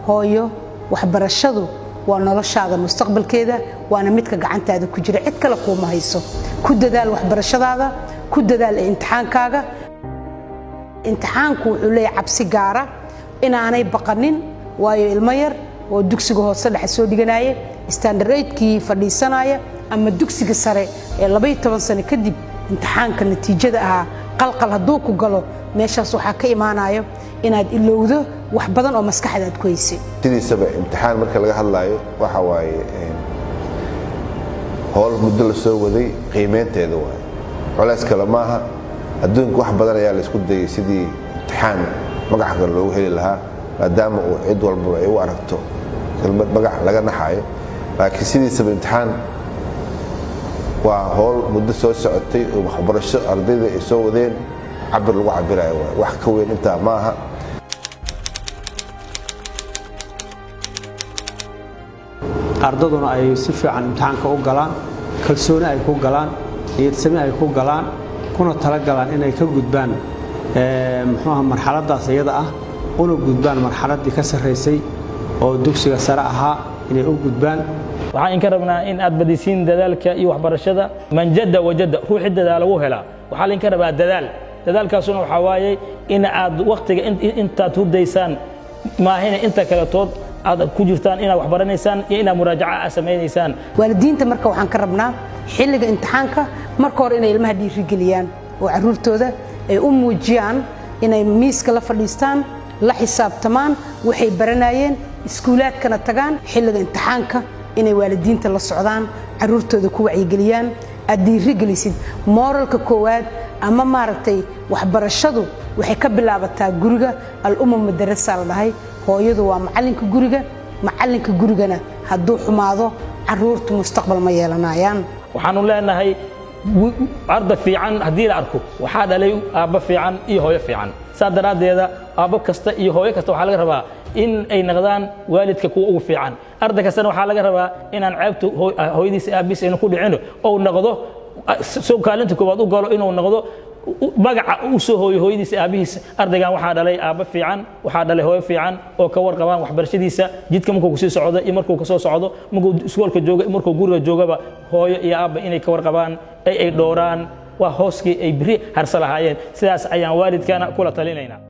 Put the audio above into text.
Hooyo, waxbarashadu waa noloshaada mustaqbalkeeda, waana midka gacantaada ku jira, cid kale kuuma hayso. Ku dadaal waxbarashadaada, ku dadaal imtixaankaaga. Imtixaanku wuxuu leeyahay cabsi gaara, inaanay baqanin, waayo ilmo yar oo dugsiga hoose dhexe soo dhiganaya, standard 8-kii fadhiisanaya ama dugsiga sare ee 12 sano kadib imtixaanka natiijada ahaa, qalqal hadduu ku galo, meeshaas waxaa ka imaanayo inaad ilowdo wax badan oo maskaxda aad ku haysay. Sidiisaba imtixaan marka laga hadlaayo, waxa waaye howl muddo la soo waday qiimeynteeda waaye, culays kale maaha. Adduunka wax badan ayaa la isku dayay sidii imtixaan magaca kale loogu heli lahaa, maadaama uu cid walbaba ay u aragto kelmad magac laga naxayo. Laakiin sidiisaba imtixaan waa howl muddo soo socotay oo waxbarasho ardayda ay soo wadeen cabir lagu cabirayo waay, wax ka weyn intaa ma aha. Ardaduna ay si fiican imtixaanka u galaan, kalsooni ay ku galaan, niyadsami ay ku galaan, kuna talagalaan inay ka gudbaan muxuuaha marxaladdaas iyada ah, una gudbaan marxaladdii ka sarraysay oo dugsiga sare ahaa inay u gudbaan. Waxaan inka rabnaa in aad badisiin dadaalka iyo waxbarashada. Man jadda wajada, ruuxii dadaala wuu helaa. Waxaa lainka rabaa dadaal. Dadaalkaasuna waxaa waaye in aad wakhtiga intaad hurdaysaan maahina inta kaletood aad ku jirtaan inaad wax baranaysaan iyo inaad muraajaca aad samaynaysaan. Waalidiinta marka waxaan ka rabnaa xilliga imtixaanka marka hore inay ilmaha dhiirigeliyaan oo carruurtooda ay u muujiyaan inay miiska la fadhiistaan, la xisaabtamaan waxay baranayeen, iskuulaadkana tagaan. Xilliga imtixaanka inay waalidiinta la socdaan, carruurtooda ku wacyigeliyaan, aad dhiirigelisid mooralka koowaad ama maaragtay. Waxbarashadu waxay ka bilaabataa guriga. Al-ummu madarasa la dhahay. Hooyadu waa macallinka guriga. Macallinka gurigana hadduu xumaado, carruurtu mustaqbal ma yeelanayaan. Waxaanu leenahay, arda fiican haddii la arko, waxaa dhalay aabbo fiican iyo hooyo fiican. Saas daraaddeeda aabbo kasta iyo hooyo kasta waxaa laga rabaa in ay noqdaan waalidka kuwa ugu fiican. Arday kastana waxaa laga rabaa inaan ceebtu hooyadiisa aabbiis aynu ku dhicin, ou noqdo soo kaalinta koowaad u galo, inuu noqdo magaca u soo hooyo hooyadiisa aabbihiis. Ardaygan waxaa dhalay aabbo fiican, waxaa dhalay hooyo fiican oo ka warqabaan waxbarashadiisa, jidka markuu kusii socdo iyo markuu kasoo socdo, markuu iskoolka joogo iyo markuu guriga joogaba, hooyo iyo aabba inay ka warqabaan ay dhowraan waa hooskii ay beri harsa lahaayeen. Sidaas ayaan waalidkana kula talinaynaa.